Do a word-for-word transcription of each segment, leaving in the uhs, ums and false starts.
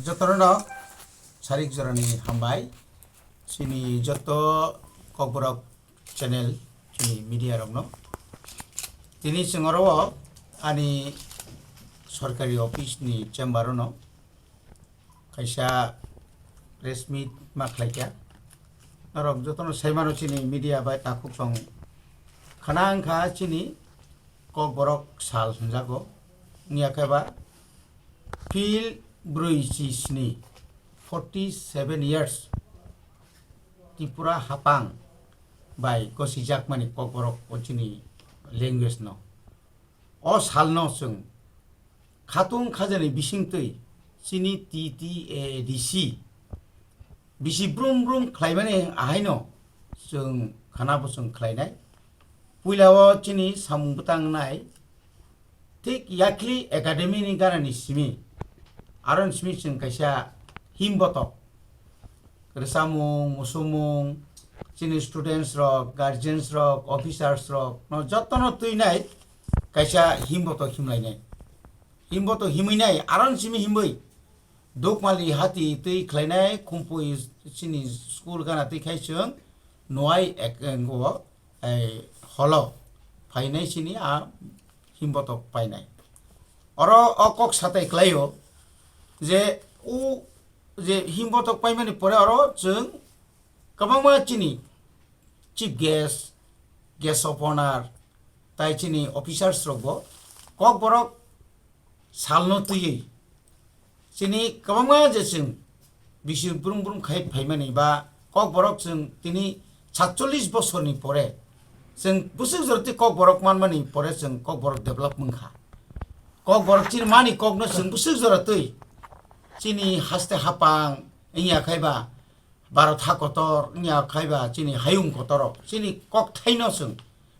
Jotono sarik jorani hambai. Chini joto Kokborok channel, chini media rokno. Tini chwng oro ani sorkari office ni chamber ono kaisa press meet ma khlaikha. Norok jotono saimano chini media bai takhuk tong khna wngkha chini Kokborok sal hwnjago. Wngya khe ba phil brwi chi sni, forty seven years Tripura hapang bai gosijakmani Kokborok o chini language no. O salno chwng khatung khajani bisingtwi chini T T A D C bisi brum brum khlaimani ahaino chwng khana bo chwng khlainai. Puila o chini samung bwtang nai thik yakli academy ni ganani simi, aron simi chwng kaisa himbotok rwchapmung, musumung, chini students rok, guardians rok, officers rok no jotono twi nai kaisa himbotok himlainai. Himbotok himwi nai, aron simi himwi Dukmali hati twi khlainai, Khumpui chini school gana twi khai chwng Nuai ek-, engo, ei, holo phainai chini a himbotok painai. Oro o kok satai klaio je u je himbotok paimani pore oro chwng kwbangma chini chief guest, guest of honor, tai chini officers rokbo Kokborok salno twiwi chini kwbangma je chwng bisi brum brum khai phaimani ba Kokborok chwng tini satchollish bosorni pore chwng bwswk jora twi Kokborok manmani pore chwng Kokborok develop wngkha. Kokborok chini mani kokno chwng bwswk jora twi chini haste hapang wngya khai ba Bharat ha kotor wngya khai ba chini hayung kotorok chini kokthaino chwng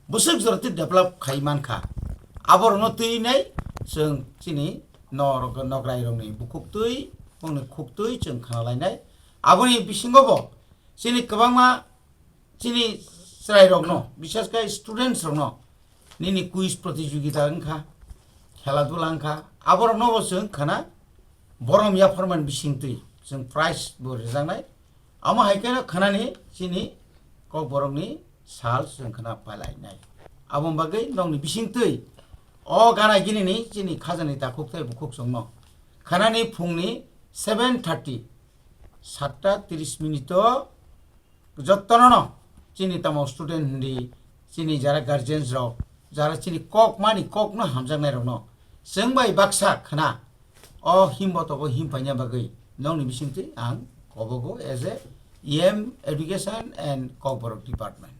bwswk jora twi develop khai mankha. Aborokno twi nai chwng chini norok, nograi rokni bukhuk twi, bongni khuk twi chwng khna lainai. Aboni bisingo bo chini kwbangma chini chwrairokno, bisas khe students rokno nini quiz protijogita wngkha, khela dula wngkha, aborokno bo chwng khna borom yapharmani bisingtwi chwng prize bo rwjaknai. Amo hai kheno khnani chini Kokborokni sal chwng khna pailainai. Aboni bagwi nokni bisingtwi o gana ginini chini khajani takhuk tei bukhuk chwngno khnani phungni seven thirty, satta tris minute o jottono chini tamo student hindi, chini jara guardians rok, jara chini kok mani kokno hamjaknai rokno chwng bai baksa khna o himbotogo him paina bagwi nokni bisingtwi ang kobogo as a E M education and Kokborok department.